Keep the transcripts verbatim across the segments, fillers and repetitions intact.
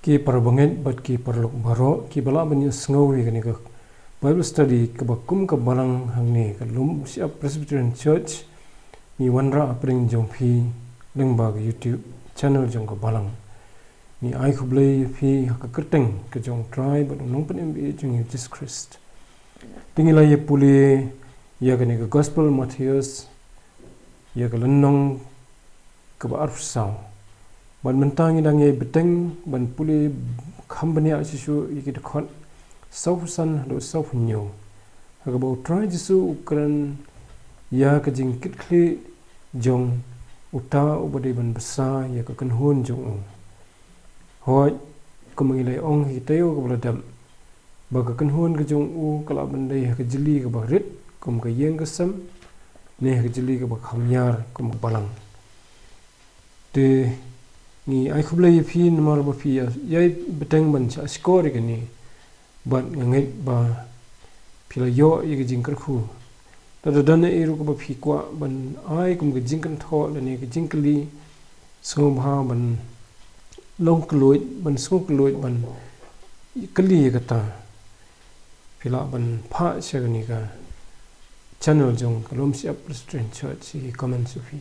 Ki parabangeit bad ki paralok baroh kiba lah ban ïohsngew ïa kane ka Bible study kaba kum ka balang hangne ka Lum Shyiap Presbyterian Church. Ngi wanrah hapdeng jong phi lyngba ka YouTube channel jong ka balang. Ngi ai khublei ïa phi ha ka kyrteng ka jong U Trai bad U Nongpynim jong ngi U Jisu Khrist. Te ngi la ïa pule ïa kane ka Gospel Mathaios, ïa ka lynnong kaba arphew saw. Bad mynta ngi dang ïai bteng ban pule kham bniah shuh shuh ïa ki dkhot sawphew san haduh sawphew hynñiew, ha kaba U Trai Jisu u kren ïa ka jingkitkhlieh jong uta uba dei ban bsa ïa ka kynhun jong u. Hooid, kumba ngi la ong ha ki taïew kiba la dep, ba ka kynhun ka jong u ka lah ban dei ha ka jylli kaba rit kum ka ïing ka sem, ne ha ka jylli kaba kham ïar kum ka balang. Te ngi ai khublei ïa phi namar ba phi ïa, ïai bteng ban shah shkor ïa kane. Bad nga ngeit ba phi la ïoh ïa ka jingkyrkhu. Lada don ei ruh kaba phi kwah ban ai kum ka jingkynthoh lane ka jingkylli, sngewbha ban long kylluid, ban sngew kylluid ban kylli ïa kata. Phi lah ban phah sha kane ka channel jong ka Lum Shyiap Presbyterian Church ïa ki comments jong phi.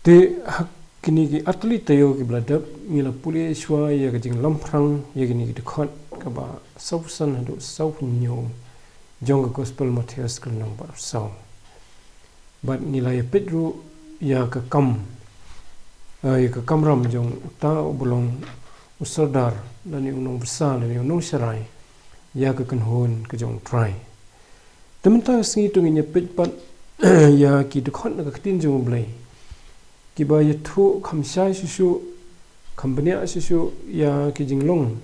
Te ha kine ki artylli taïew kiba la dep ngi la pule shuwa ïa ka jinglamphrang ïa kine ki dkhot kaba sawphew san haduh sawphew hynñiew jong ka Gospel Mathaios ka lynnong ba arphew saw. Bad ngi la ïa peit ruh ïa ka kam, eh, ïa ka kamram jong uta uba long u sordar lane u nongbsa lane u nongsharai ïa ka kynhun ka jong U Trai. Te mynta ka sngi to ngin ïa peit pat ïa ki dkhot na ka ktien jong U Blei kiba ïathuh kham shai shuh shuh, kham bniah shuh shuh ïa ki jinglong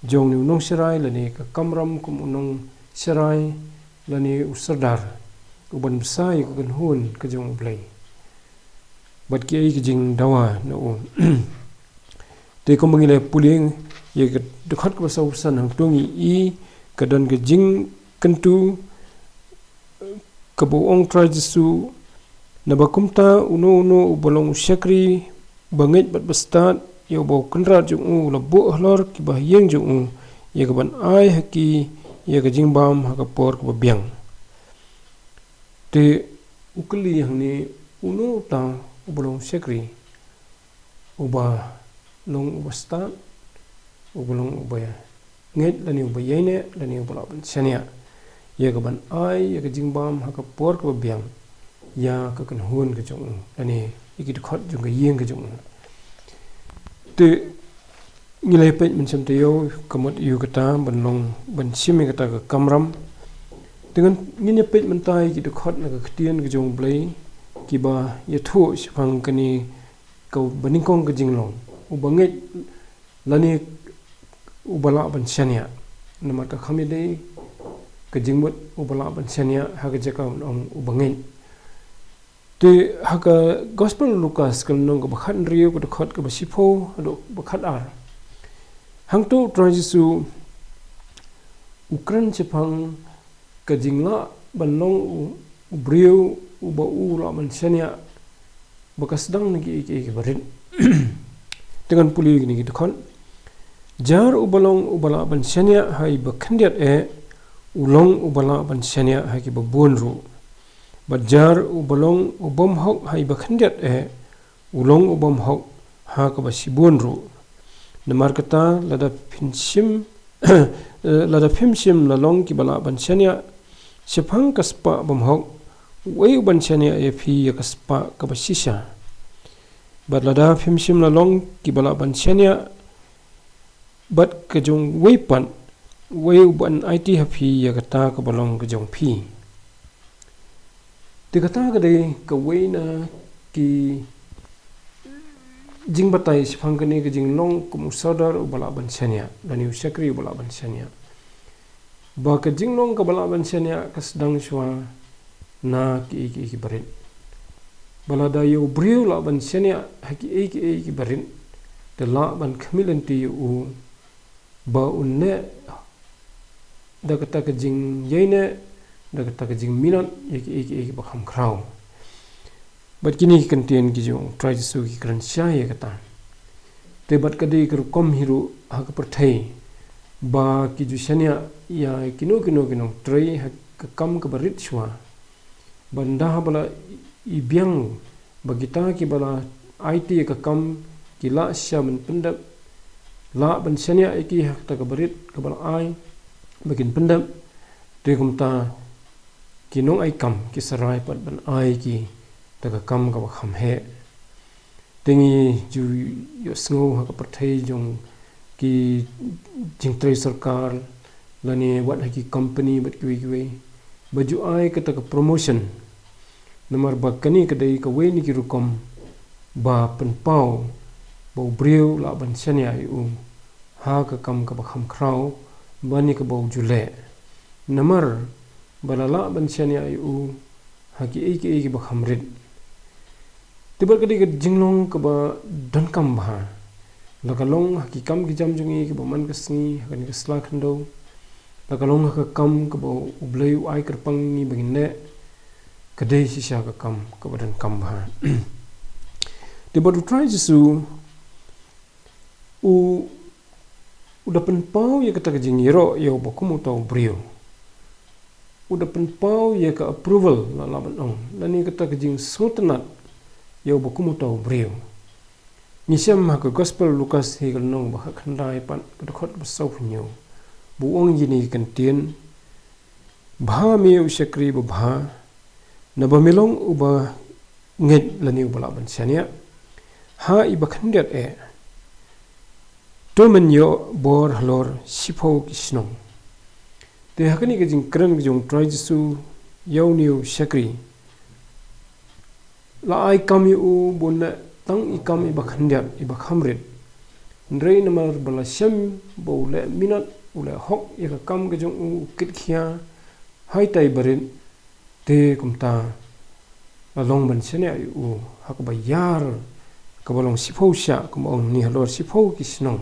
jong une u nongsharai lane ka kamram kum u nongsharai lane u sordar uban bsa ïa ka kynhun ka jong U Blei. Bad kiei ki jingdawa na u. Te kumba ngi la pule ïa ka dkhot kaba sawphew san, hangto ngi i ka don ka jingkyntu kaba u ong U Trai Jisu, naba kumta uno uno uba long u shakri bangeit bad bastad ïa uba u kynrad jong u, u la buh halor kiba ha ïing jong u ïa kaban ai ha ki ïa ka jingbam ha ka por kaba biang. Te u kylli hangne, uno uta uba long u shakri, uba long uba stad, uba long uba ngeit lane uba ïaineh lane uba lah ban shaniah ïa kaban ai ïa ka jingbam ha ka por kaba biang ïa ka kynhun ka jong u lane ïa ki dkhot jong ka ïing ka jong u. Te ngi la ïa peit mynshem taïew ka mut ïa kata ban long ban shim ïa kata ka kamram. Te ngan, ngin ïa peit mynta ïa ki dkhot na ka ktien ka jong U Blei kiba ïathuh shaphang kane kaba nyngkong ka jinglong, uba ngeit lane uba lah ban shaniah. Namar ka kham ïadei ka jingmut uba lah ban shaniah ha ka jaka ban ong uba ngeit. Te ha ka Gospel Lukas ka lynnong kaba khathynriew ka dkhot kaba shiphew haduh kaba khatar. Hangto U Trai Jisu u kren shaphang ka jinglah ban long u, u briew uba u lah ban shaniah ba ka sdang na kiei kiei kiba rit. Te ngan pule kine ki dkhot. Jar uba long uba lah ban shaniah ha iba khyndiat eh, u long uba lah ban shaniah ha kiba bun ruh. Bad jar uba long u bym hok ha iba khyndiat eh, u long u bym hok ha kaba shibun ruh. Namar kata lada phin shim, eh, lada phim shym la long kiba lah ban shaniah shaphang ka spah bymhok, uei u ban shaniah ïa phi ïa ka spah kaba shisha? Bad lada phim shym la long kiba lah ban shaniah bad ka jong uwei pat, uei u ban aiti ha phi ïa kata kaba long ka jong phi? Te kata ka dei kawei na ki jingbatai shaphang kane ka jinglong kum u sordar uba lah ban shaniah lane u shakri uba lah ban shaniah. Ba ka jinglong kaba lah ban shaniah ka sdang shuwa na kiei kiei kiba rit. Ba lada ïa u briew lah ban shaniah ha kiei kiei kiba rit, te lah ban khmih lynti ïa u ba un leh da kata ka jingïaineh, da kata ka jingminot ïa kiei kiei kiba kham khraw. Bad kine ki kyntien ki jong u Trai Jisu ki kren shai ïa kata. Te bad ka dei ka rukom hi ruh ha ka pyrthei ba ki ju shaniah ïa kino kino ki nongtrei ha ka kam kaba rit shuwa. Ba ynda ba la i biang ba kita kiba la aiti ïa ka kam ki lah shisha ban pyndep, lah ban shaniah ïa ki ha kata kaba rit kaba la ai ba kin pyndep. Te kumta ki nongai kam ki sa rai pat ban ai ki da ka kam kaba kham heh. Te ngi ju ïohsngew ha ka pyrthei jong ki jingtrei sorkar lane wat ha ki company bad kiwei kiwei ba ju ai kata ka promotion. Namar ba kane ka dei kawei na ki rukom ba pynpaw ba u briew lah ban shaniah ïa u ha ka kam kaba kham khraw ban ïa kaba u ju leh. Namar ba la lah ban shaniah ïa u ha kiei kiei kiba kham rit. Te bad ka dei ka jinglong kaba donkam bha, la ka long ha ki kam ki jam jong ngi kiba man ka sngi ha kane ka sla khyndew, la ka long ha ka kam kaba U Blei u ai kyrpang ïa ngi ba ngin leh, ka dei shisha ka kam kaba donkam bha. Te bad U Trai Jisu u, u da pynpaw ïa kata ka jingïaroh ïa uba kum uta u briew. U da pynpaw ïa ka approval, la lah ban ong, lane kata ka jingsngewtynnat ïa uba kum uta u briew. Ngi shem ha ka Gospel Lukas hi ka lynnong ba khatkhyndai pat ka dkhot ba sawphew hynñiew, ba u ong ïa kine ki kyntien: Bha me u shakri babha, naba me long uba ngeit lane uba lah ban shaniah ha iba khyndiat eh. To men ïoh bor halor shiphew ki shnong. Te ha kane ka jingkren ka jong U Trai Jisu ïa une u shakri, la ai kam ïa u ba un leh tang i kam iba khyndiat, iba kham rit. Hynrei namar ba la shem ba u leh minot, u leh hok ïa ka kam ka jong u, u kit khia ha ita iba rit, te kumta la long ban shaniah ïa u ha kaba ïar, kaba long shiphew shah, kumba ong ne, halor shiphew ki shnong.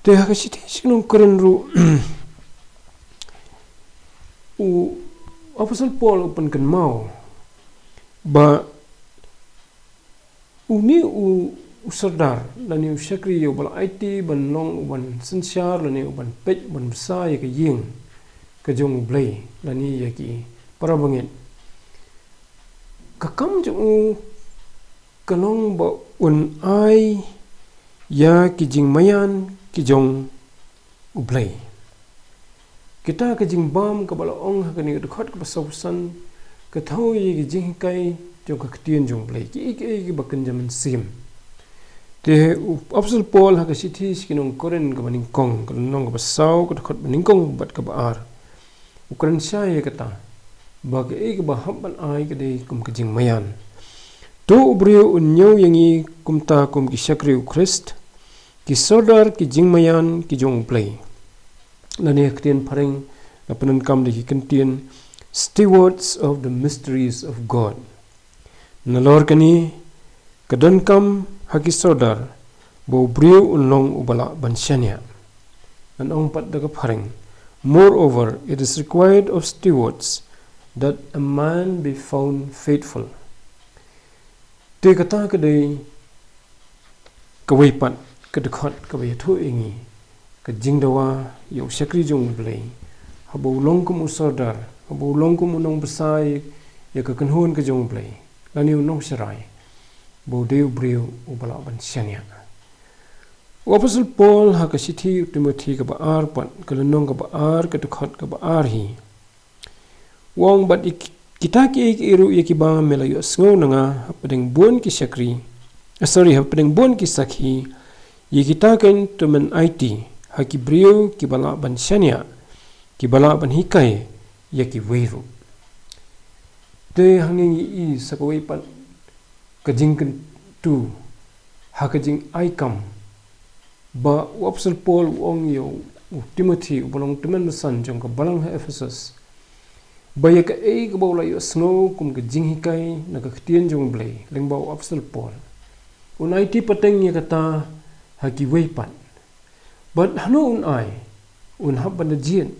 Te ha ka shithi shi nongkren ruh, u Apostol Paul u pynkynmaw ba une u, u sordar lane u shakri ïa uba la aiti ban long uban synshar lane uban peit, uban bsa ïa ka ïing ka jong U Blei lane ïa ki para bangeit, ka kam jong u ka long ba un ai ïa ki jingmaïan ki jong U Blei. Kita ka jingbam kaba la ong ha kane ka dkhot kaba sawphew san ka thew ïa ki jinghikai jong ka ktien jong U Blei, kiei kiei kiba kynja mynsiem. Te u Apostol Paul ha ka shithi sha ki nong Korinth kaba nyngkong, ka lynnong kaba saw, ka dkhot ba nyngkong bad kaba ar, u kren shai ïa kata ba kaei kaba hap ban ai ka dei kum ka jingmaïan. To u briew un ñiew ïa ngi kumta kum ki shakri U Khrist, ki sordar ki jingmaïan ki jong U Blei. Lane ha ka ktien phareng la pyndonkam da ki kyntien, stewards of the mysteries of God. Nalor kane ka donkam ha ki sordar ba u briew un long uba lah ban shaniah. Ngan ong pat da ka phareng, moreover, it is required of stewards that a man be found faithful. Te kata ka dei kawei pat ka dkhot kaba ïathuh ïa ngi ka jingdawa ïa u shakri jong U Blei, haba u long kum u sordar, haba u long kum u nongbsa ïa ka kynhun ka jong U Blei, lane u nongsharai, ba u dei u briew uba lah ban shaniah. U Apostol Paul ha ka shithi u Timothi kaba ar pat, ka lynnong kaba ar, ka dkhot kaba ar hi, u ong, bad ïa ki, kita kiei kiei ruh ïa kiba me la ïohsngew na nga hapdeng bun ki shakri, eh, sorry, hapdeng bun ki sakhi, ïa kita keiñ to men aiti ha ki briew kiba lah ban shaniah, kiba lah ban hikai ïa kiwei ruh. Te hangne ngi i sa kawei pat ka jingkyntu ha ka jingai kam, ba u Apostol Paul u ong ïa u Timothi uba long u tymmen basan jong ka balang ha Ephesus, ba ïa kaei kaba u la ïohsngew kum ka jinghikai na ka ktien jong U Blei lyngba u Apostol Paul, un aiti pateng ïa kata ha kiwei pat. Bad hano un ai? Un hap ban da jied.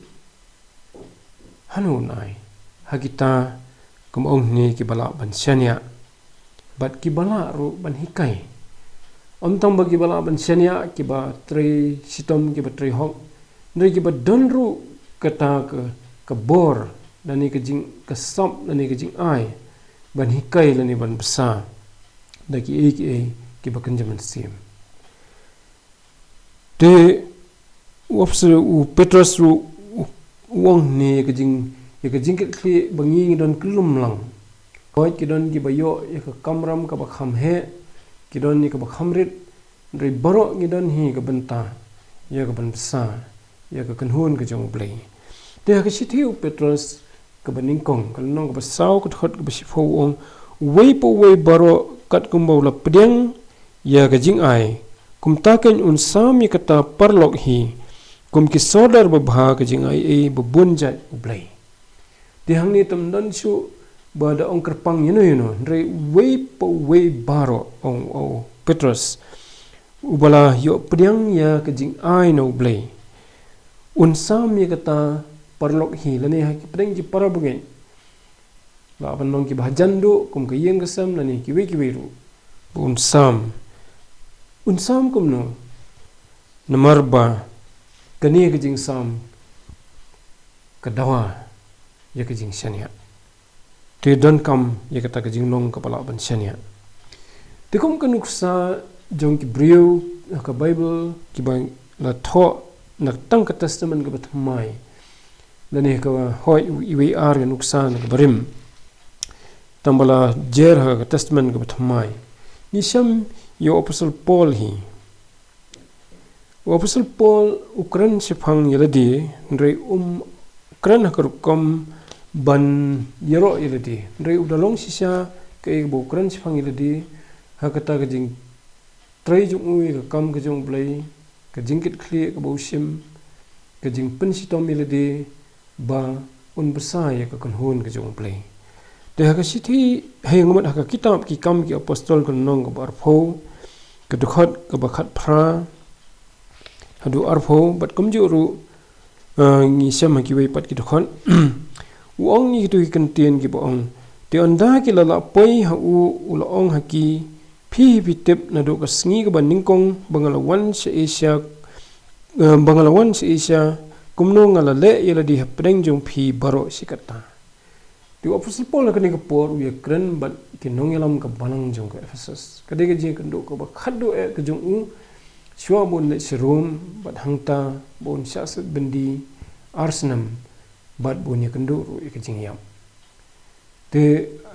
Hano un ai? Ha kita, kum ong ne, kiba lah ban shaniah bad kiba lah ruh ban hikai. Ym tang ba kiba lah ban shaniah, kiba trei shitom, kiba trei hok, hynrei kiba don ruh kata ka, ka bor, lane ka jing, ka sap, lane ka jingai ban hikai, lane ban bsa da kiei kiei kiba kynja mynsiem. Te u Apostol, u Petros ruh u, u ong ne ïa ka jing, ïa ka jingkitkhlieh ba ngi ngi don kyllum lang. Hooid, ki don kiba ïoh ïa ka kamram kaba kham heh, ki don ïa kaba kham rit, hynrei baroh ngi don hi ka bynta ïa ka ban bsa ïa ka kynhun ka jong U Blei. Te ha ka shithi u Petros kaba nyngkong, ka lynnong kaba saw, ka dkhot kaba shiphew, u ong: Uwei pa uwei baroh katkum ba u la pdiang ïa ka jingai, kumta keiñ un sam ïa kata paralok hi, kum ki sordar babha ka jingaiei ba bun jait U Blei. Te hangne tam don shuh ba da ong kyrpang ïano ïano, hynrei uwei pa uwei baroh, ong, ong u Petros, uba la ïoh pdiang ïa ka jingai na U Blei, un sam ïa kata paralok hi, lane ha ki pdeng ki para bangeit, lah ban long kiba hajan duh kum ka ïing ka sem, lane kiwei kiwei ruh, ba un sam. Un sam kumno? Namar ba kane ka jingsam ka dawa ïa ka jingshaniah. Te donkam ïa kata ka jinglong kaba lah ban shaniah. Te kum ka nuksa jong ki briew ha ka Baibl kiba la thoh na tang ka Testament kaba thymmai, lane ka, hooid, iwei ar ka nuksa na ka barim, tang ba la jer ha ka Testament kaba thymmai, ngi shem ïa u Apostol Paul hi. U Apostol Paul u kren shaphang ïa lade, hynrei um kren ha ka rukom ban ïaroh ïa lade, hynrei u da long shisha kaei kaba u kren shaphang ïa lade, ha kata ka jingtrei jong u ïa ka kam ka jong U Blei, ka jingkitkhlieh kaba u shim, ka jingpynshitom ïa lade, ba un bsa ïa ka kynhun ka jong U Blei. Te ha ka shithi, ha, ngi mut ha ka kitab Ki Kam ki Apostol ka lynnong kaba arphew, ka dkhot kaba khatphra haduh arphew, bad kumjuh ruh, eh, ngi shem ha kiwei pat ki dkhot. U ong ïa kito ki kyntien kiba ong: Te ynda ki la lah poi ha u, u la ong ha ki, Phi hi phi tip naduh ka sngi kaba nyngkong ba nga la wan sha Asia, eh, ba nga la wan sha Asia, kumno nga la leh ïa lade hapdeng jong phi baroh shi katta. Te u Apostol Paul ha kane ka por u ïakren bad ki nongïalam ka balang jong ka Ephesus. Ka dei ka jingïakynduh kaba khatduh eh ka jong u, shuwa ba un leit sha Rom, bad hangta ba un shah set byndi ar snem, bad ba un ïakynduh ruh ïa ka jingïap. Te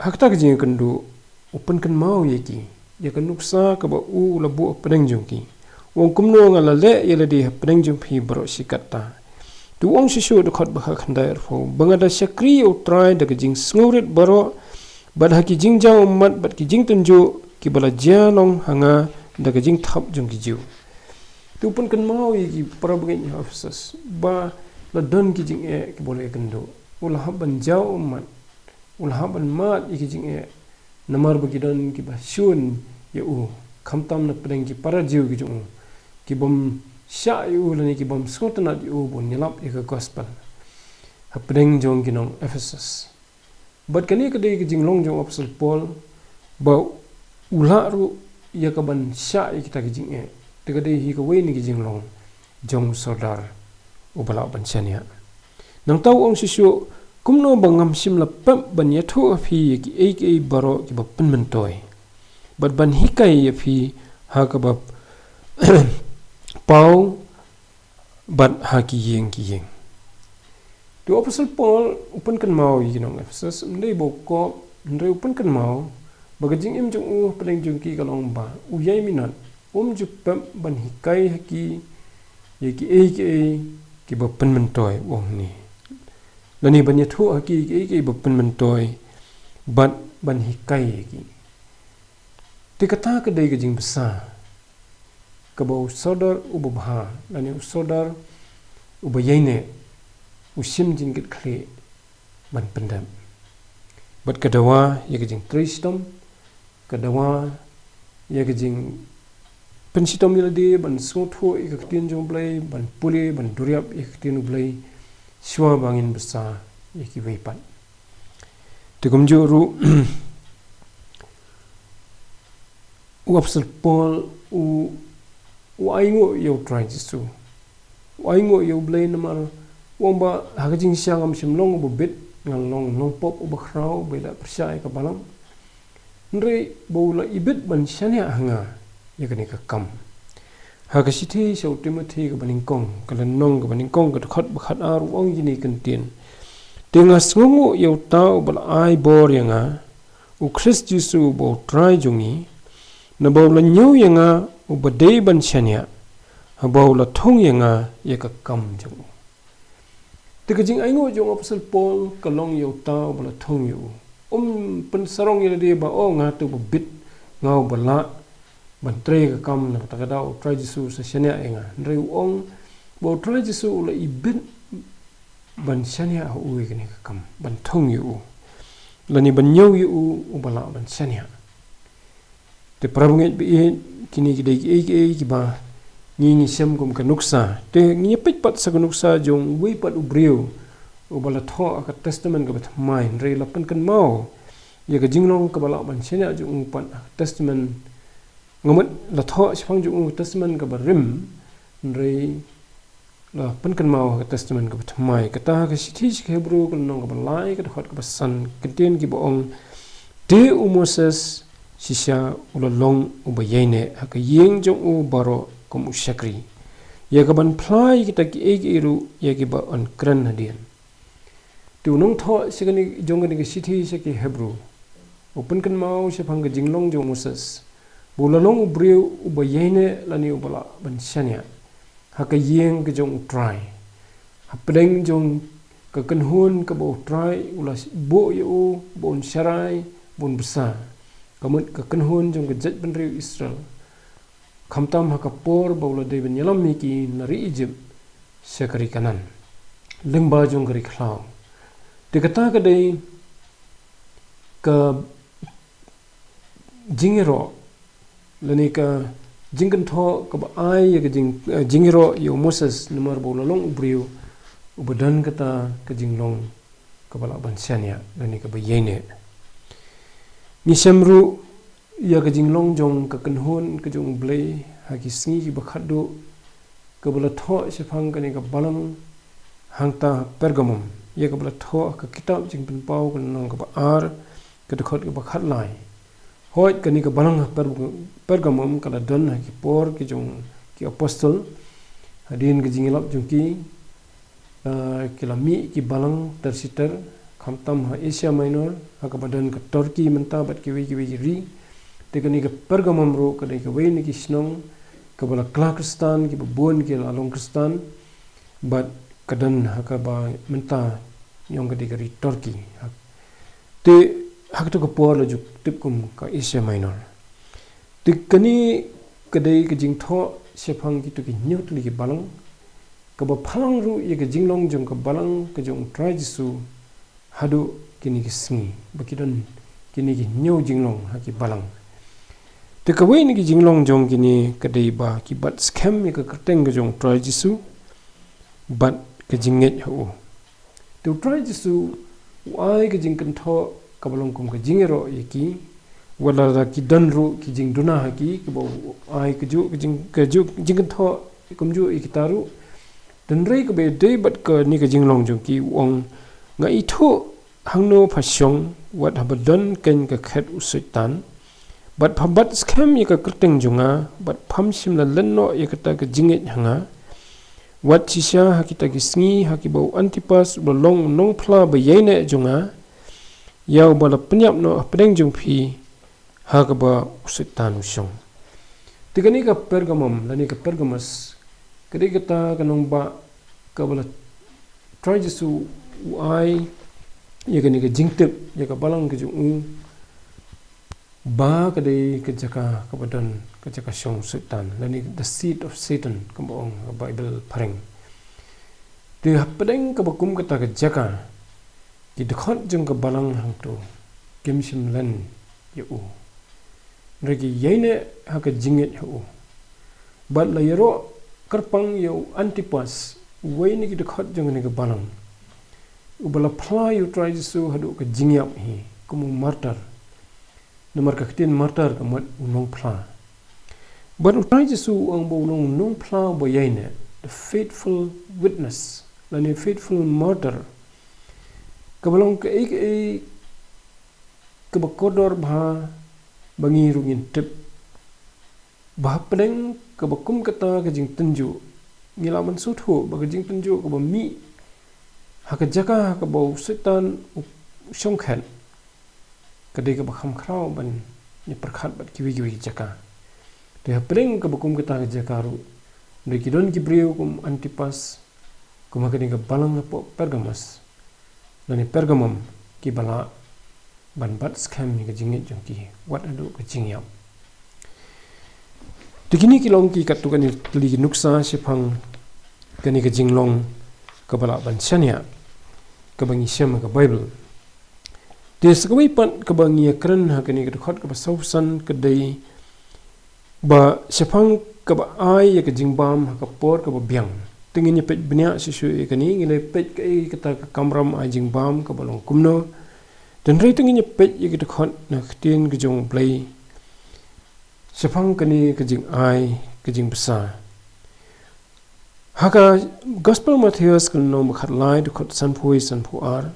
ha kata ka jingïakynduh, u pynkynmaw ïa ki ïa ka nuksa kaba u la buh hapdeng jong ki. U ong, kumno nga la leh ïa lade hapdeng jong phi baroh shi katta. Te u ong shuh shuh, dkhot ba khatkhyndai arphew, ba nga da shakri ïa U Trai da ka jingsngewrit baroh, bad ha ki jingjaw ummat bad ki jingtynjuh kiba la jia long ha nga da ka jingthap jong ki Jiw. Te u pynkynmaw ïa ki para bangeit ha Ephesus ba la don ki jingeh kiba u la ïakynduh. U la hap ban jaw ummat, u la hap ban mad ïa ki jingeh, namar ba ki don kiba shun ïa u, khamtam na pdeng ki para Jiw ki jong u, ki bym shah ïa u lane ki bym sngewtynnad ïa u ba un ïalap ïa ka gospel hapdeng jong ki nong Ephesus. Bad kane ka dei ka jinglong jong u Apostol Paul, ba u lah ruh ïa ka ban shah ïa kita ki jingeh. Te ka dei hi kawei na ki jinglong jong u sordar uba lah ban shaniah. Nangta u ong shuh shuh, kumno ba ngam shym la pep ban ïathuh ha phi ïa kiei kiei baroh kiba pynmyntoi, bad ban hikai ïa phi ha kaba paw bad ha ki ïing ki ïing. Te u Apostol Paul u pynkynmaw ïa ki nong Ephesus, ym dei ba u kop, hynrei u pynkynmaw ba ka jingim jong u hapdeng jong ki ka long ba u ïai minot, um ju pep ban hikai ha ki ïa kiei kiei kiba pynmyntoi, u ong hangne. Lane ban ïathuh ha ki ïa kiei kiei ba pynmyntoi, bad ban hikai ha ki. Te kata ka dei ka jingbsa kaba u sordar uba bha, lane u sordar uba ïaineh, u shim jingkitkhlieh ban pyndep. Bad ka dawa ïa ka jingtrei shitom, ka dawa ïa ka jingpynshitom ïa lade ban sngewthuh ïa ka ktien jong U Blei, ban pule, ban duriap ïa ka ktien U Blei, shuwa ba ngin bsa ïa kiwei pat. Te kumjuh ruh, u Apostol Paul u, u ainguh ïa u Trai Jisu. U ainguh ïa u Blei namar u ong ba ha ka jingshisha ngam shym long uba bit, nga long, long pop uba khraw, ba la pyrshah ïa ka balang. Hynrei ba u la ibit ban shaniah ha nga ïa kane ka kam. Ha ka shithi sha u Timothi kaba nyngkong, ka lynnong kaba nyngkong, ka dkhot ba khatar, u ong kine ki kyntien: Te nga sngewnguh ïa uta uba la ai bor ïa nga, u Khrist Jisu uba u Trai jong ngi, naba u la ñiew ïa nga uba dei ban shaniah, haba u la thung ïa nga ïa ka kam jong u. Te ka jingainguh jong u Apostol Paul ka long ïa uta uba la thung ïa u. Um pynsarong ïa lade ba, oh, nga te uba bit, nga uba lah ban trei ka kam, na kata ka daw u Trai Jisu u sa shaniah ïa nga. Hynrei u ong ba u Trai Jisu u la ibit ban shaniah ha u ïa kane ka kam, ban thung ïa u, lane ban ñiew ïa u uba lah ban shaniah. Te para bangeit ba ïeit, kine ki dei kiei kiei kiba ngi, ngi shem kum ka nuksa. Te ngi peit pat sa ka nuksa jong uwei pat u briew uba la thoh ha ka Testament kaba thymmai, hynrei la pynkynmaw ïa ka jinglong kaba lah ban shaniah jong u pat ha ka Testament, nga mut la thoh shaphang jong u ha ka Testament kaba rim, hynrei la pynkynmaw ha ka Testament kaba thymmai. Kata ha ka shithi sha ki Hebru, ka lynnong kaba lai, ka dkhot kaba san, kyntien kiba ong: Te u Moses shisha u la long uba ïaineh ha ka ïing jong u baroh kum u shakri, ïa kaban phla ïa kita kiei kiei ruh ïa kiba yn kren hadien. Te u nongthoh sha kane, jong kane ka shithi sha ki Hebru, u pynkynmaw shaphang ka jinglong jong u Moses, ba u la long u briew uba ïaineh lane uba lah ban shaniah ha ka ïing ka jong u Trai. Hapdeng jong ka kynhun kaba u Trai u la buh ïa u ba un sharai, ba un bsa, ka mut ka kynhun jong ka jaitbynriew Israel, khamtam ha ka por ba u la dei ban ïalam ïa ki na ri Ijipt sha ka ri Kanaan, lyngba jong ka ri khlaw. Te kata ka dei ka jingïaroh, lane ka jingkynthoh kaba ai ïa ka jing, eh, jingïaroh ïa u Moses, namar ba u la long u briew uba don kata ka jinglong kaba lah ban shaniah, lane kaba ïaineh. Ngi shem ruh ïa ka jinglong jong ka kynhun ka jong u Blei ha ki sngi kiba khatduh, kaba la thoh shaphang kane ka balang hangta ha Pergamum, ïa kaba la thoh ha ka kitab Jingpynpaw, ka lynnong kaba ar, ka dkhot kaba khatlai. Hooid, kane ka balang ha Per-, Pergamum ka la don ha ki por ki jong ki apostol, hadien ka jingïalap jong ki, ah, ki la mih ki balang ter shi ter, khamtam ha Asia Minor, ha kaba don ka Turkey mynta bad kiwei kiwei ki ri. Te kane ka Pergamum ruh ka dei kawei na ki shnong kaba la kylla Khristan, kiba bun ki la long Khristan, bad ka don ha kaba mynta ngi ong ka dei ka ri Turkey. Te ha kata ka por la ju tip kum ka Asia Minor. Te kane ka dei ka jingthoh shaphang kito ki hynñiew tylli ki balang, kaba pynpaw ruh ïa ka jinglong jong ka balang ka jong u Trai Jisu haduh kine ki sngi, ba ki don kine ki hynñiew jinglong ha ki balang. Te kawei na ki jinglong jong kine ka dei ba ki bat skhem ïa ka kyrteng ka jong u Trai Jisu bad ka jingngeit ha u. Te u Trai Jisu u ai ka jingkynthoh kaba long kum ka jingïaroh ïa ki, wat la ki don ruh ki jingduna ha ki, kaba u ai kajuh ka jing, kajuh jingkynthoh kumjuh ïa kita ruh. Hynrei kaba ïadei bad kane ka jinglong jong ki, u ong: Nga ithuh hangno pha shong, wat haba don keiñ ka khet u Soitan, bad pha bat skhem ïa ka kyrteng jong nga, bad pham shym la len noh ïa kata ka jingngeit ha nga. Wat shisha ha kita ki sngi, ha kiba u Antipas u la long u nongphla ba ïaineh jong nga, ïa uba la pynïap noh hapdeng jong phi, ha kaba u Soitan u shong. Te kane ka Pergamum, lane ka Pergamos, ka dei kata ka nongbah kaba la Trai Jisu u ai ïa kane ka jingtip ïa ka balang ka jong u, ba ka dei ka jaka kaba don ka jaka shong u Soitan, lane the seat of Satan, kumba ong ka Baibl phareng. Te hapdeng kaba kum kata ka jaka, ki dkhot jong ka balang hangto kim shym len ïa u, hynrei ki ïaineh ha ka jingngeit ha u. Bad la ïaroh kyrpang ïa u Antipas, uwei na ki dkhot jong kane ka balang, uba la phla ïa u Trai Jisu haduh ka jingïap hi kum u martyr. Namar ka ktien martyr ka mut u nongphla. Bad u Trai Jisu u ong ba u long u nongphla ba ïaineh, the faithful witness, lane faithful martyr. Kaba long kaei kaei kaba kordor bha ba ngi ruh ngin tip. Ba hapdeng kaba kum kata ka jingtynjuh, ngi lah ban sngewthuh ba ka jingtynjuh kaba mih ha ka jaka ha kaba u Soitan u shongkhet, ka dei kaba kham khraw ban ïa pyrkhat bad kiwei kiwei ki jaka. Te hapdeng kaba kum kata ka jaka ruh, dei ki don ki briew kum Antipas, kum ha kane ka balang hapoh Pergamos, lane Pergamum, kiba lah ban bat skhem ïa ka jingngeit jong ki wat haduh ka jingïap. Te kine ki long ki katto katne tylli ki nuksa shaphang kane ka jinglong kaba lah ban shaniah, kaba ngi shem ha ka Baibl. Te sa kawei pat kaba ngi ïakren ha kane ka dkhot kaba sawphew san ka dei ba shaphang kaba ai ïa ka jingbam ha ka por kaba biang. Te ngin ïa peit bniah shuh shuh ïa kane, ngin ïa peit kaei kata ka kamram ai jingbam kaba long kumno. Hynrei te ngin ïa peit ïa ka dkhot na ka ktien ka jong U Blei shaphang kane ka jingai ka jingbsa. Ha ka Gospel Mathaios ka lynnong ba khatlai, dkhot sanphew, sanphew ar,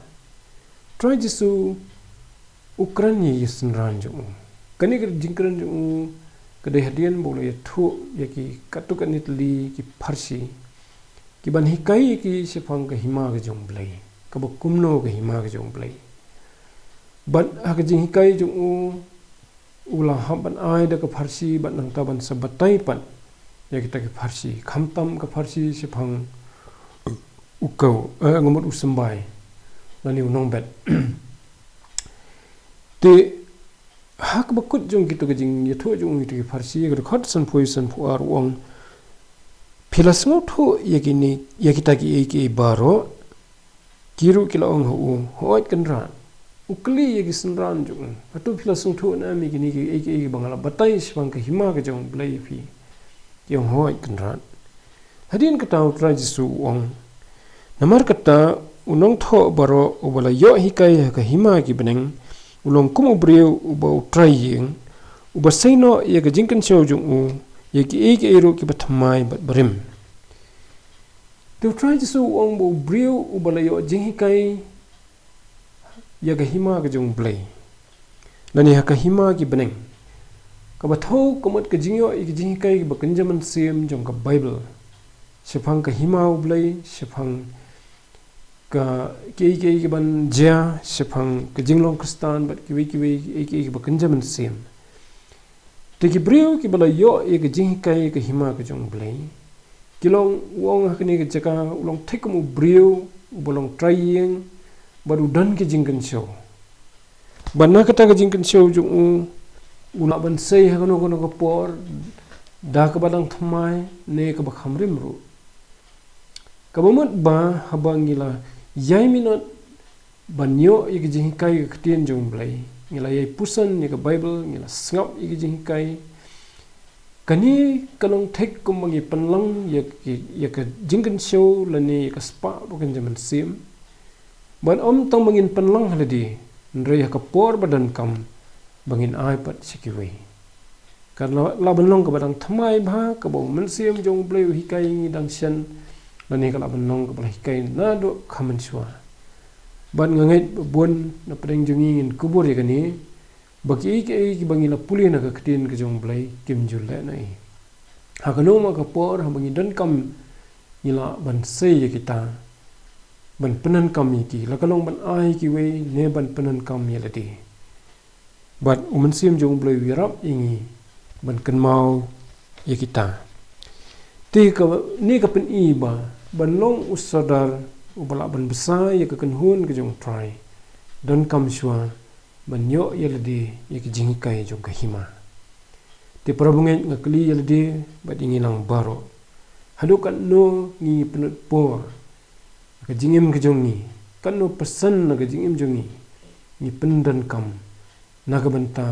Trai Jisu u kren ïa ki synran jong u. Kane ka jingkren jong u ka dei hadien ba u la ïathuh ïa ki katto katne tylli ki pharshi, ki ban hikai ïa ki shaphang ka hima ka jong U Blei, kaba kumno ka hima ka jong U Blei. Bad ha ka jinghikai jong u, u la hap ban ai da ka pharshi bad nangta ban sa batai pat ïa kita ki pharshi, khamtam ka pharshi shaphang u kaw, eh, nga mut u symbai, lane u nongbet. Te ha kaba kut jong kito ka jingïathuh jong u ïa kita ki pharshi, ha ka dkhot sanphew, sanphew ar u ong, phi la sngewthuh ïa kine, ïa kita kiei kiei baroh? Ki ruh ki la ong ha u, hooid Kynrad. U kylli ïa ki synran jong u, hato phi la sngewthuh ne em ïa kine kiei kiei ba nga la batai shaphang ka hima ka jong U Blei ïa phi? Ki ong, hooid Kynrad. Hadien kata U Trai Jisu u ong, namar kata u nongthoh baroh uba la ïoh hikai ha ka hima ki bneng u long kum u briew uba u trai ïing, uba sei noh ïa ka jingkynshew jong u ïa kiei kiei ruh kiba thymmai bad barim. Te U Trai Jisu u ong ba u briew uba la ïoh jinghikai ïa ka hima ka jong U Blei, lane ha ka hima ki bneng, kaba thew ka mut ka jingïoh ïa ka jinghikai kaba kynja mynsiem jong ka Baibl shaphang ka hima U Blei, shaphang ka kiei kiei kiban jia, shaphang ka jinglong Khristan bad kiwei kiwei kiei kiei kiba kynja mynsiem. Te ki briew kiba la ïoh ïa ka jinghikai ka hima ka jong U Blei, ki long, u ong ha kane ka jaka, u long thik kum u briew uba long trai ïing bad u don ki jingkynshew. Bad na kata ka jingkynshew jong u, u lah ban sei ha kano kano ka por, da kaba dang thymmai ne kaba kham rim ruh. Kaba mut ba haba ngi la ïai minot ban ïoh ïa ka jinghikai ka ktien jong U Blei, ngi la ïai puson ïa ka Baibl, ngi la sngap ïa ka jinghikai, kane ka long thik kumba ngi pynlong ïa ki, ïa ka jingkynshew lane ïa ka spah ba kynja mynsiem. Bad ym tang ba ngin pynlong ha lade, hynrei ha ka por ba donkam ba ngin ai pat sha kiwei. Ka la, lah ban long kaba dang thymmai bha, kaba u Mynsiem jong U Blei u hikai ïa ngi dang shen, lane ka lah ban long kaba la hikai naduh kha mynshuwa. Bad nga ngeit ba bun na pdeng jong ngi ngin kubur ïa kane, ba kiei kiei kiba ngi la pule na ka ktien ka jong U Blei kim ju leh noh. Ha kano ma ka por haba ngi donkam, ngi lah ban sei ïa kita, ban pyndonkam ïa ki, la ka long ban ai ïa kiwei ne ban pyndonkam ïa lade. Bad u Mynsiem jong U Blei u ïarap ïa ngi ban kynmaw ïa kita. Te kane ka pyni ba ban long u sordar uba lah ban bsa ïa ka kynhun ka jong U Trai, donkam shuwa ban ïoh ïa lade ïa ka jinghikai jong ka hima. Te para bangeit, nga kylli ïa lade bad ïa ngi lang baroh, haduh katno ngi pynlut por ha ka jingim ka jong ngi, katno persen na ka jingim jong ngi ngi pyndonkam na ka bynta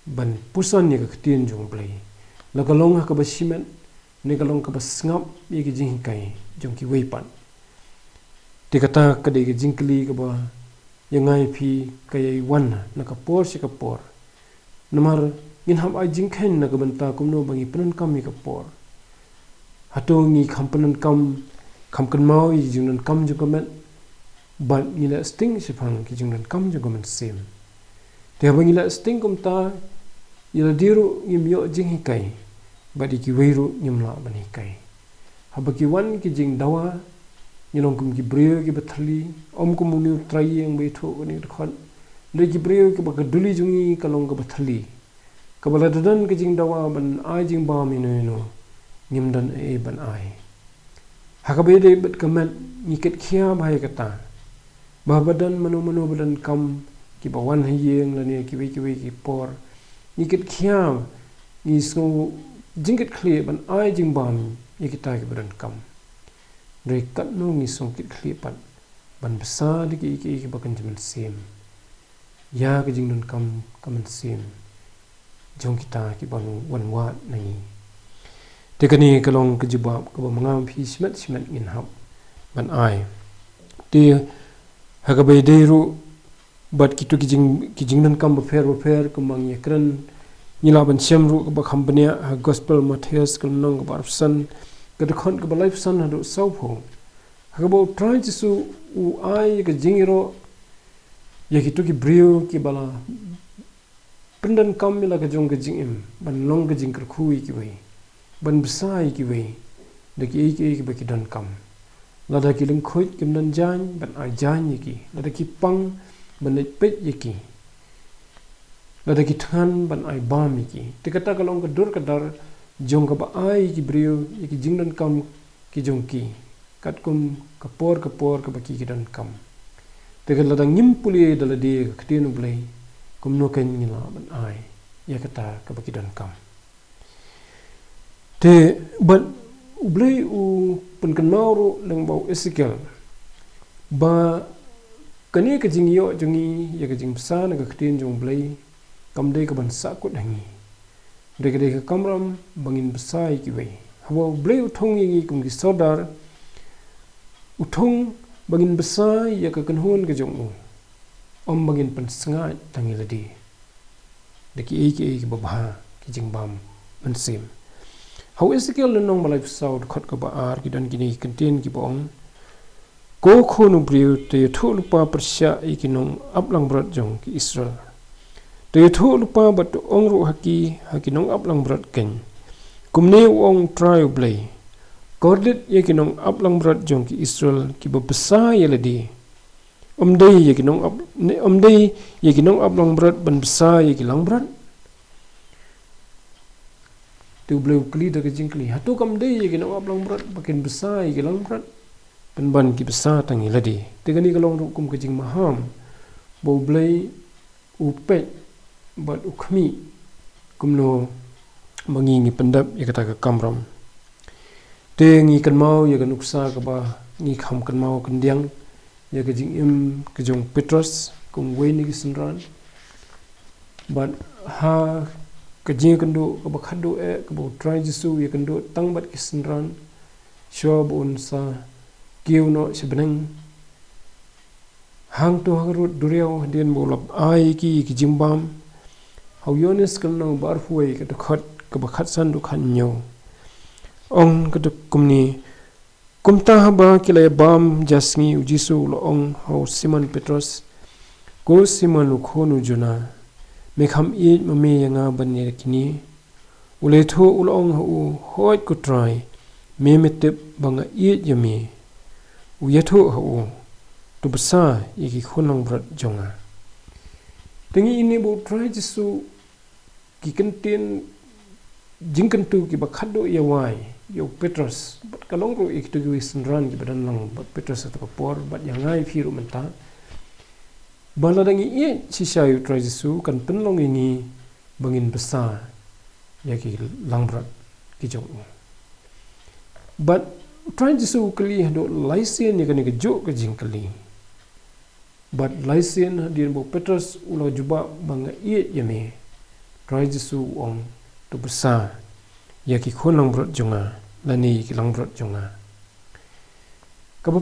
ban puson ïa ka ktien jong U Blei, la ka long ha kaba shimet ne ka long kaba sngap ïa ka jinghikai jong kiwei pat. Te kata ka dei ka jingkylli kaba ïa nga ïa phi ka ïai wan na ka por sha ka por. Namar Ngin hap ai jingkheiñ na ka bynta kumno ba ngi pyndonkam ïa ka por. Hato ngi kham pyndonkam, kham kynmaw ïa ki jingdonkam jong ka met, bad ngi leh sting shaphang ki jingdonkam jong ka mynsiem. Te haba ngi leh sting kumta, ïa lade ruh ngim ïoh jinghikai, bad ïa kiwei ruh ngim lah ban hikai. Haba ki wan ki jingdawa, ngi long kum ki briew kiba thylli, ym kum une u trai ïing ba ïathuh kane ka dkhot. Hynrei ki briew kiba ka duli jong ngi ka long kaba thylli, kaba lada don ka jingdawa ban ai jingbam ïano ïano, ngim don ei ei ban ai. Ha kaba ïadei bad ka met, ngi kit khia bha ïa kata. Ba haba don mano mano ba donkam, kiba wan ha ïing lane kiwei kiwei ki por, ngi kit khia, ngi sngew jingkitkhlieh ban ai jingbam ïa kita kiba donkam. Hynrei katno ngi sngew kit khlieh pat ban bsa da kiei kiei kiba kynja mynsiem ïa ka jingdonkam ka mynsiem jong kita kiba wan wad na ngi. Te kane ka long ka jubab kaba ma nga ma phi shimet shimet ngin hap ban ai. Te ha kaba ïadei ruh bad kito ki jing, ki jingdonkam bapher bapher kumba ngi ïakren, ngi lah ban shem ruh kaba kham bniah ha Gospel Mathaios ka lynnong kaba arphew san, ka dkhot kaba laiphew san haduh sawphew. Ha kaba U Trai Jisu u ai ïa ka jingïaroh ïa kito ki briew kiba la pyndonkam ïa la ka jong ka jingim ban long ka jingkyrkhu ïa kiwei, ban bsa ïa kiwei da kiei kiei kiba ki donkam. Lada ki lyngkhuid kim don jaiñ, ban ai jaiñ ïa ki. Lada ki pang, ban leit peit ïa ki. Lada ki thngan, ban ai bam ïa ki. Te kata ka long ka dur ka dar jong kaba ai ïa ki briew ïa ki jingdonkam ki jong ki, katkum ka por ka por kaba ki ki donkam. Te ka lada ngim pule da lade ka ktien U Blei, kumno kan ngi lah ban ai ïa kata kaba ki donkam. Te bad U Blei u pynkynmaw ruh lyngba u Esekiel ba kane ka jingïoh jong ngi ïa ka jingbsa na ka ktien jong U Blei kam dei ka ban sahkut ha ngi. Dei ka dei ka kamram ba ngin bsa ïa kiwei. Haba U Blei u thung ïa ngi kum ki sordar, u thung ba ngin bsa ïa ka kynhun ka jong u, ym ba ngin pynsngaid tang ïa lade da kiei kiei kiba bha, ki jingbam mynsiem. Ha u Esekiel lynnong ba laiphew saw, dkhot kaba ar, ki don kine ki kyntien kiba ong: Ko khun u briew, to ïathuh lypa pyrshah ïa ki nongap langbrot jong ki Israel. To ïathuh lypa bad to ong ruh ha ki, ha ki nongap langbrot keiñ: Kumne u ong U Trai U Blei: Kordit ïa ki nongap langbrot jong ki Israel kiba bsa ïa lade. Ym dei ïa ki nongap, ne, ym dei ïa ki nongap langbrot ban bsa ïa ki langbrot? Te U Blei u kylli da ka jingkylli: Hato kam dei ïa ki nongap langbrot ba kin bsa ïa ki langbrot, pynban ki bsa tang ïa lade? Te kane ka long ruh kum ka jingmaham ba U Blei u peit bad u khmih kumno ba ngi ngi pyndep ïa kata ka kamram. Te ngi kynmaw ïa ka nuksa kaba ngi kham kynmaw khyndiat, ïa ka jingim ka jong u Petros kum uwei na ki synran. Bad ha ka jingïakynduh kaba khadduh eh kaba U Trai Jisu u ïakynduh tang bad ki synran, shuwa ba un sa kiew noh sha bneng, hangto ha ka rud duriaw, hadien ba u la ai ïa ki ki jingbam. Ha u Ïoannis ka lynnong ba arphew wei, ka dkhot kaba khatsan haduh khathynñiew, ong kata kumne: Kumta haba ki la ïabam ja sngi, U Jisu u la ong ha u Simon Petros: Ko Simon u khun u Jona, me kham ïeit ma me ïa nga ban ïa kine? U la ïathuh, u la ong ha u: Hooid ko Trai, me me tip ba nga ïeit ïa me. U ïathuh ha u: To bsa ïa ki khun langbrot jong nga. Te ngi ïohi ba U Trai Jisu, ki kyntien jingkyntu kiba khadduh ïa wai ïa u Petros, bad ka long ruh ïa kito kiwei synran kiba don lang bad Petros ha kata ka por, bad ïa nga ïa phi ruh mynta, ba lada ngi ïeit shisha ïa U Trai Jisu, kan pynlong ïa ngi ba ngin bsa ïa ki langbrot ki jong u. Bad U Trai Jisu u kylli haduh lai sien ïa kane kajuh ka jingkylli. Bad lai sien hadien ba u Petros u la jubab ba nga ïeit ïa me, U Trai Jisu u ong: To bsa ïa ki khun langbrot jong nga, lane ïa ki langbrot jong nga. Kaba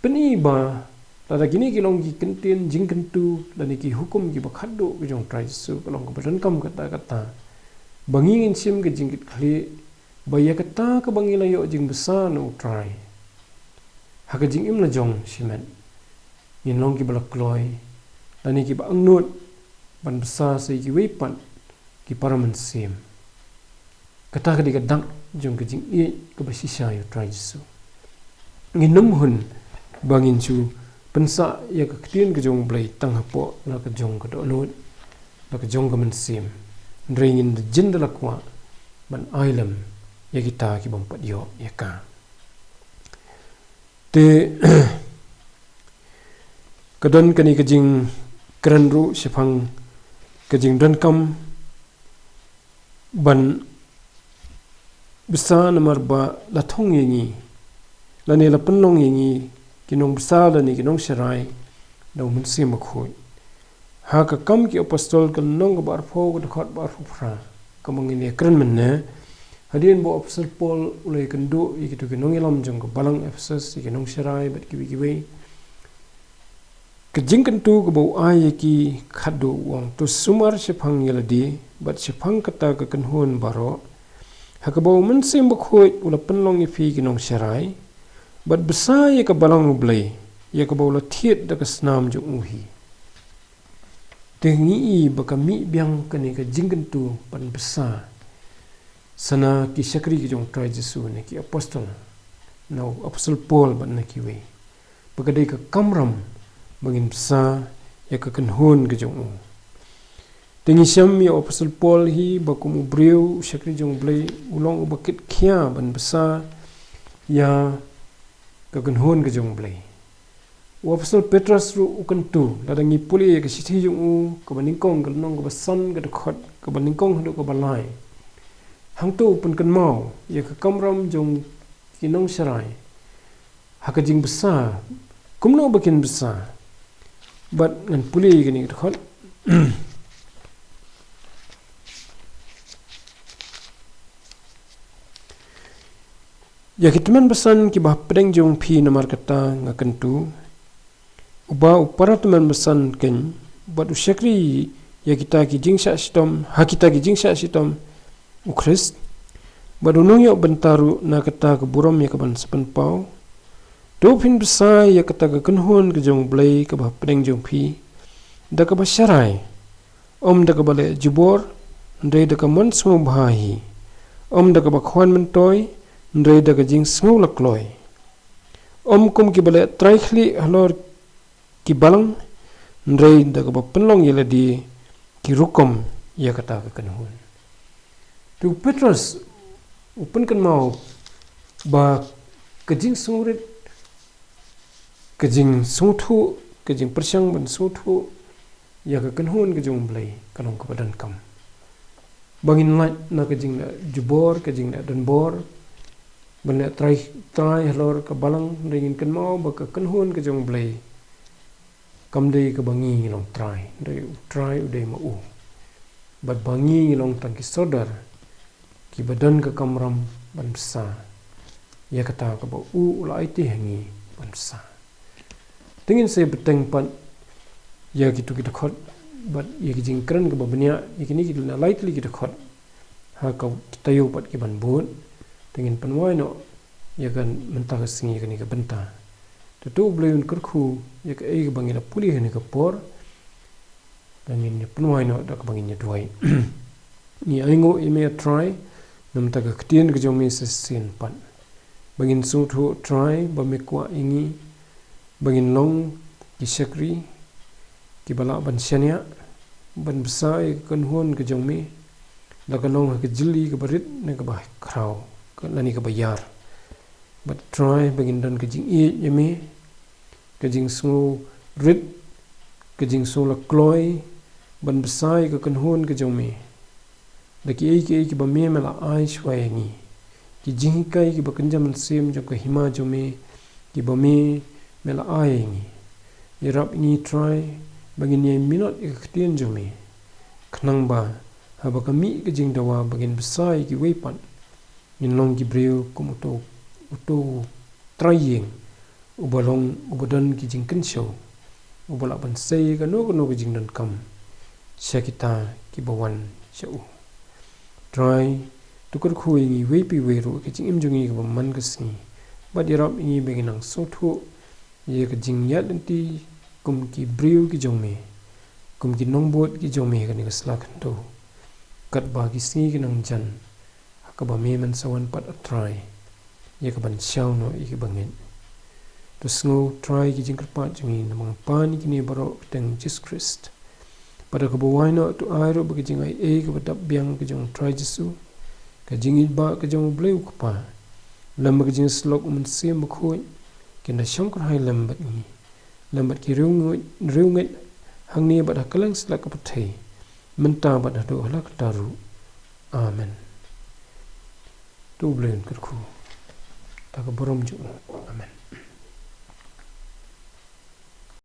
pyni ba lada kine ki long ki kyntien jingkyntu lane ki hukum kiba khadduh ki jong U Trai Jisu, ka long kaba donkam katta katta ba ngi ngin shim ka jingkitkhlieh ba ïa kata kaba ngi la ïoh jingbsa na U Trai ha ka jingim la jong shimet, ngin long kiba la kloi lane kiba angnud ban bsa sa ïa kiwei pat ki para mynsiem. Kata ka dei ka dak jong ka jingïeit kaba shisha ïa U Trai Jisu. Ngin ym hun ba ngin shu pynsah ïa ka ktien ka jong U Blei tang hapoh la ka jong ka dohnud, la ka jong ka mynsiem. Hynrei ngin da jin da la kwah ban ai lem ïa kita ki bym pat ïoh ïa ka. Te ka don kane ka jingkren ruh shaphang ka jingdonkam ban bsa namar ba la thung ïa ngi lane la pynlong ïa ngi ki nongbsa lane ki nongsharai da U Mynsiem Bakhuid. Ha ka Kam ki Apostol ka lynnong kaba arphew ka dkhot ba arphew phra, kaba ngin ïa kren mynne, hadien ba u Apostol Paul u la ïakynduh ïa kito ki nongïalam jong ka balang Ephesus, ïa ki nongsharai bad kiwei kiwei. Ka jingkyntu kaba u ai ïa ki khatduh u ong, to sumar shaphang ïa lade bad shaphang kata ka kynhun baroh, ha kaba U Mynsiem Bakhuid u la pynlong ïa phi ki nongsharai, bad bsa ïa ka balang U Blei, ïa kaba u la thied da ka snam jong u hi. Te ngi i ba ka mih biang kane ka jingkyntu ban bsa sa na ki shakri ki jong U Trai Jisu, na ki apostol, na u Apostol Paul bad na kiwei, ba ka dei ka kamram ba ngin bsa ïa ka kynhun ka jong u. Te ngi shem ïa u Apostol Paul hi ba kum u briew, u shakri jong U Blei, u long uba kit khia ban bsa ïa ka kynhun ka jong U Blei. U Apostol Petros ruh u kyntu, lada ngi pule ïa ka shithi jong u kaba nyngkong, ka lynnong kaba san, ka dkhot kaba nyngkong haduh kaba lai. Hangto u pynkynmaw ïa ka kamram jong ki nongsharai ha ka jingbsa, kumno ba kin bsa. Bad ngan pule ïa kane ka dkhot. Ïa ki tymmen basan kiba hapdeng jong phi, namar kata nga kyntu, uba u para tymmen basan keiñ, bad u shakri ïa kita ki jingshah shitom, ha kita ki jingshah shitom, u Khrist, bad u nongïoh bynta ruh na kata ka burom ïa kaban sa pynpaw. To phin bsa ïa kata ka kynhun ka jong U Blei kaba hapdeng jong phi, da kaba sharai, ym da kaba leh jubor, hynrei da ka mon sngewbha hi, ym da kaba khwan myntoi, hynrei da ka jingsngew la kloi. Ym kum kiba leh trai khlieh halor ki balang, hynrei da kaba pynlong ïa lade ki rukom ïa kata ka kynhun. Te u Petros u pynkynmaw ba ka jingsngewrit, ka jingsngewthuh, ka jingpyrshang ban sngewthuh ïa ka kynhun ka jong U Blei ka long kaba donkam. Ba ngin lait na ka jingleh jubor, ka jingleh donbor, ban leh trai, trai halor ka balang, hynrei ngin kynmaw ba ka kynhun ka jong U Blei kam dei kaba ngi ngi long trai, hynrei U Trai u dei ma u. Bad ba ngi ngi long tang ki sordar kiba don ka kamram ban bsa ïa kata kaba u u la aiti ha ngi ban bsa. Te ngin sa bteng pat ïa kito ki dkhot bad ïa ki jingkren kaba bniah, ïa kine ki lai tylli ki dkhot ha ka taïew pat ki ban bud. Te ngin pynwai noh ïa ka mynta ka sngi, ïa kane ka bynta. Te to U Blei un kyrkhu ïa kaei kaba ngi la pule ha kane ka por. Te ngin ïa pynwai noh da kaba ngin ïa duwai. Ngi ainguh ïa me, A Trai, na bynta ka ktien ka jong me sa shisien pat. Ba ngin sngewthuh, A Trai, ba me kwah ïa ngi ba ngin long ki shakri kiba lah ban shaniah, ban bsa ïa ka kynhun ka jong me, la ka long ha ka jylli kaba rit ne kaba khraw, ka, lane kaba ïar. Bad Trai, ba ngin don ka jingïeit ïa me, ka jingsngewrit, ka jingsngew la kloi, ban bsa ïa ka kynhun ka jong me da kiei kiei kiba me me la ai shuwa ïa ngi, ki jinghikai kiba kynja mynsiem jong ka hima jong me kiba me me la ai ïa ngi. Ïarap ïa ngi, Trai, ba ngin ïai minot ïa ka ktien jong me, khnang ba haba ka mih ka jingdawa ba ngin bsa ïa kiwei pat, ngin long ki briew kum uto, uto u trai ïing uba long, uba don ki jingkynshew, uba lah ban sei kano kano ka jingdonkam sha kita kiba wan sha u. Trai, to kyrkhu ïa ngi iwei pa iwei ruh ka jingim jong ngi kaba man ka sngi, bad ïarap ïa ngi ba ngin nang sngewthuh ïa ka jingïaid lynti kum ki briew ki jong me, kum ki nongbud ki jong me ha kane ka sla khyndew, katba ki sngi ki nang jan, ha kaba me men sa wan pat, A Trai, ïa ka ban shaw noh ïa kiba ngeit. To sngew, Trai, ki jingkyrpad jong ngi, namar nga pan ïa kine baroh ha kyrteng Jisu Khrist. Bad ha kaba wai noh, to ai ruh ba ka jingaiei kaba dap biang ka jong U Trai Jisu, ka jingïeit ka jong U Blei U Kpa, lem bad ka jingïasyllok U Mynsiem Bakhuid, kin da shongkyrhai lem bad ngi, lem bad ki riewngeit, riewngeit hangne bad ha kylleng sla ka pyrthei, mynta bad haduh katta ruh. Amen. To U Blei un kyrkhu da ka burom jong u. Amen.